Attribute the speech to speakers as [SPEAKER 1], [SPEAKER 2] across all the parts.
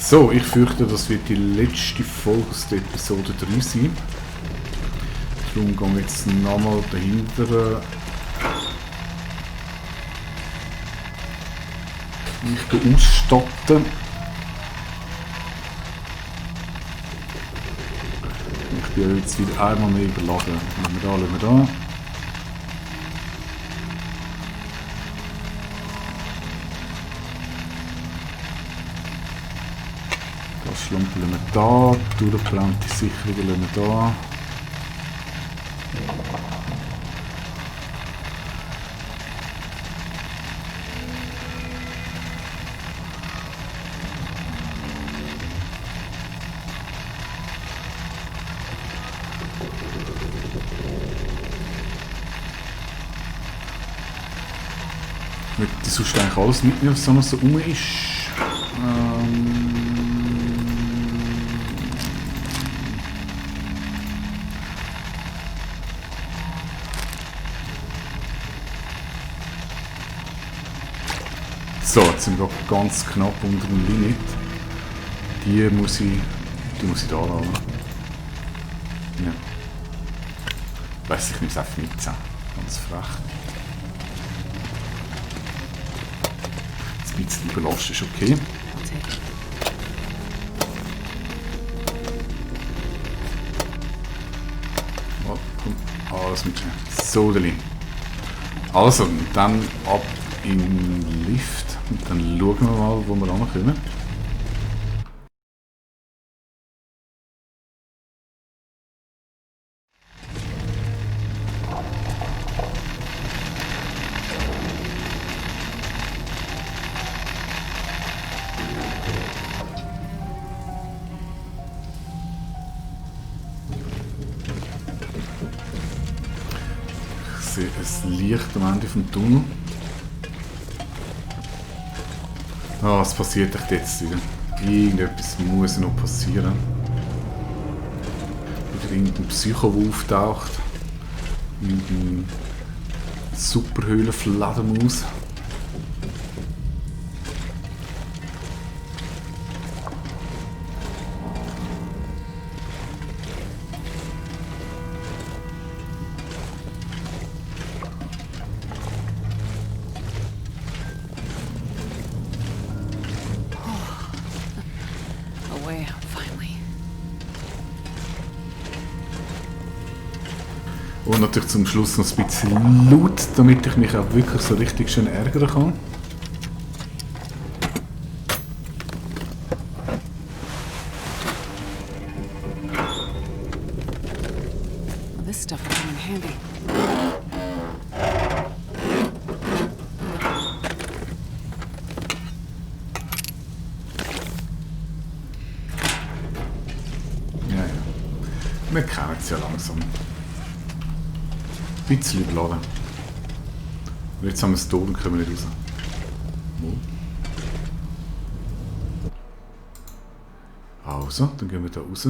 [SPEAKER 1] So, ich fürchte, das wird die letzte Folge aus der Episode 3 sein. Darum gehen wir jetzt nochmal dahinter. Mich ausstatten. Ich bin jetzt wieder einmal mehr überladen. Schauen wir da. Das schlumpeln wir da. Durchgebrannte Sicherungen lassen wir da. Ich möchte sonst eigentlich alles mitnehmen, was noch so rum ist. So, jetzt sind wir ganz knapp unter dem Limit. Die muss ich da lassen. Ja. Ich weiss, ich nehme es einfach mit. Ganz frech. Ein bisschen überlastet ist okay. Oh, komm, alles mitnehmen. So, Deli. Also, dann ab in den Lift und dann schauen wir mal, wo wir rankommen. Ich sehe ein Licht am Ende vom Tunnel. Ah, was passiert echt jetzt wieder? Irgendetwas muss noch passieren. Wieder irgendein Psycho, der auftaucht. Irgendein Superhöhlenfledermaus. Und natürlich zum Schluss noch ein bisschen laut, damit ich mich auch wirklich so richtig schön ärgern kann.
[SPEAKER 2] This stuff will come in handy.
[SPEAKER 1] Ja. Wir kennen es ja langsam. Ein bisschen überladen. Und jetzt haben wir es tot und kommen nicht raus. Also, dann gehen wir da raus.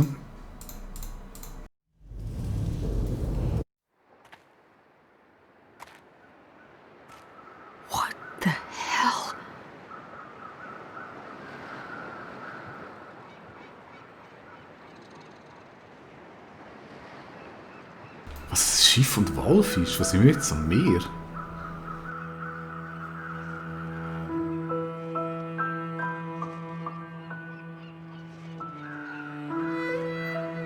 [SPEAKER 2] What the hell?
[SPEAKER 1] Was ist Schiff und Walfisch? Was sind wir jetzt am Meer?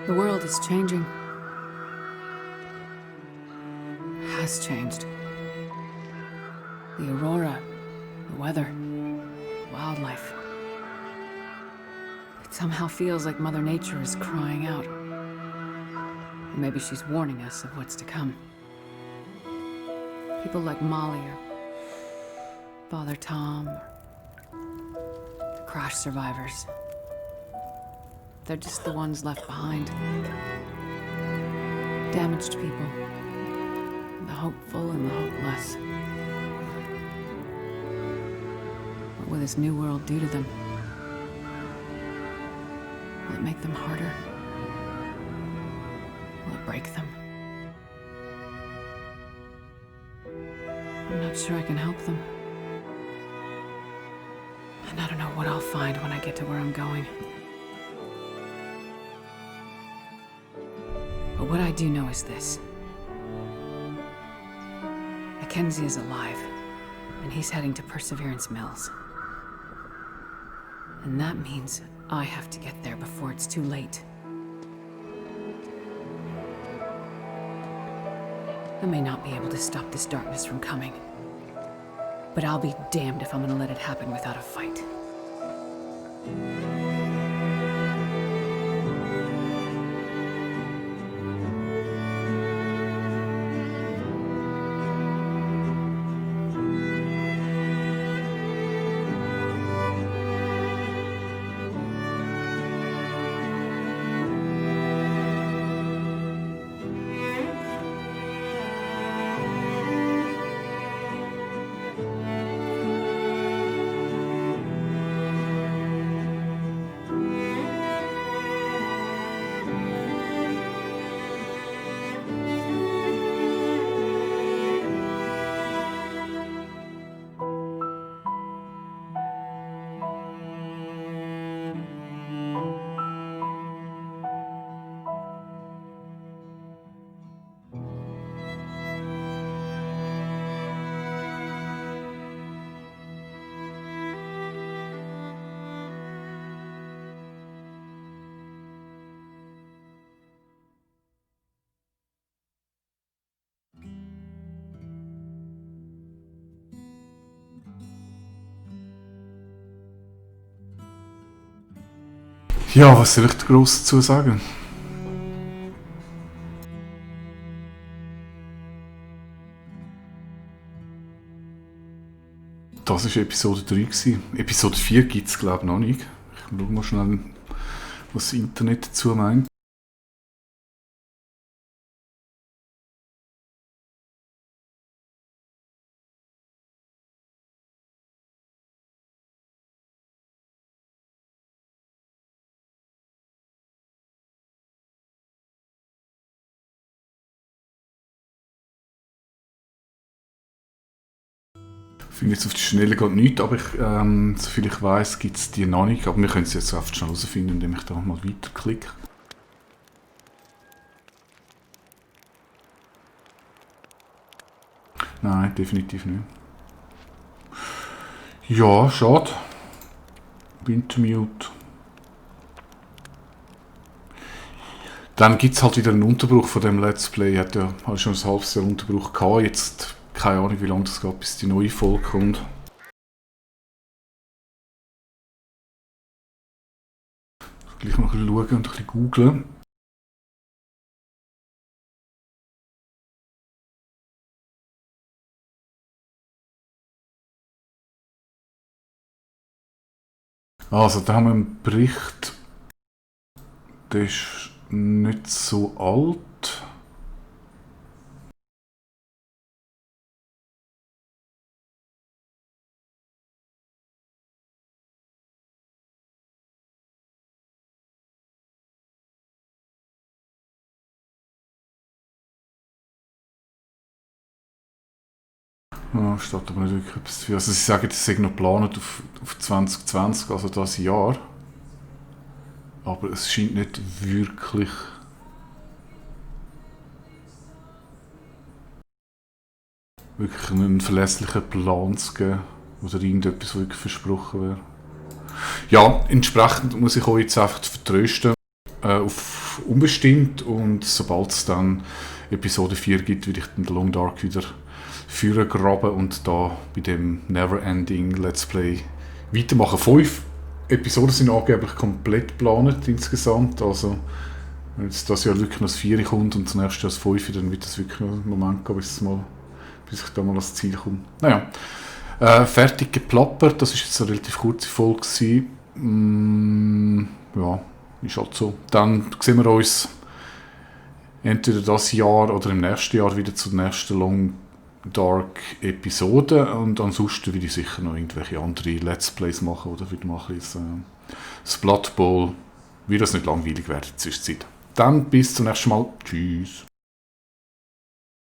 [SPEAKER 2] The world is changing. Has changed. The aurora, the weather, wildlife. It somehow feels like Mother Nature is crying out. Or maybe she's warning us of what's to come. People like Molly or Father Tom, or the crash survivors. They're just the ones left behind. Damaged people. The hopeful and the hopeless. What will this new world do to them? Will it make them harder? Will it break them? I'm not sure I can help them. And I don't know what I'll find when I get to where I'm going. But what I do know is this. Mackenzie is alive, and he's heading to Perseverance Mills. And that means I have to get there before it's too late. I may not be able to stop this darkness from coming, but I'll be damned if I'm gonna let it happen without a fight.
[SPEAKER 1] Ja, was soll ich da gross dazu sagen? Das war Episode 3 gewesen. Episode 4 gibt es glaube ich noch nicht. Ich schaue mal schnell, was das Internet dazu meint. Ich finde jetzt auf die Schnelle geht nichts, aber soviel ich weiss, gibt es die noch nicht. Aber wir können es jetzt einfach schnell herausfinden, indem ich da mal weiterklicke. Nein, definitiv nicht. Ja, schade. Wintermute. Dann gibt es halt wieder einen Unterbruch von dem Let's Play. Hat ja schon ein halbes Jahr Unterbruch gehabt. Jetzt keine Ahnung, wie lange das geht, bis die neue Folge kommt. Gleich noch ein bisschen schauen und ein bisschen googlen. Also, da haben wir einen Bericht. Der ist nicht so alt. Ja, steht aber nicht wirklich etwas dafür. Also sie sagen, das sei noch geplant auf 2020, also das Jahr. Aber es scheint nicht wirklich einen verlässlichen Plan zu geben. Oder irgendetwas, was wirklich versprochen wäre. Ja, entsprechend muss ich euch jetzt einfach vertrösten auf unbestimmt, und sobald es dann Episode 4 gibt, werde ich den Long Dark wieder führen graben und da bei dem Neverending Let's Play weitermachen. 5 Episoden sind angeblich komplett geplant insgesamt, also wenn jetzt das Jahr wirklich noch das 4 kommt und das nächste Jahr das 5, dann wird das wirklich noch einen Moment gehen, bis ich da mal ans Ziel komme. Naja, fertig geplappert, das war jetzt eine relativ kurze Folge. Ja, ist halt so. Dann sehen wir uns entweder das Jahr oder im nächsten Jahr wieder zur nächsten Long Dark Episode, und ansonsten würde ich sicher noch irgendwelche andere Let's Plays machen oder wieder mal ein bisschen das Blood Bowl, wie das nicht langweilig wird in der Zwischenzeit. Dann bis zum nächsten Mal. Tschüss.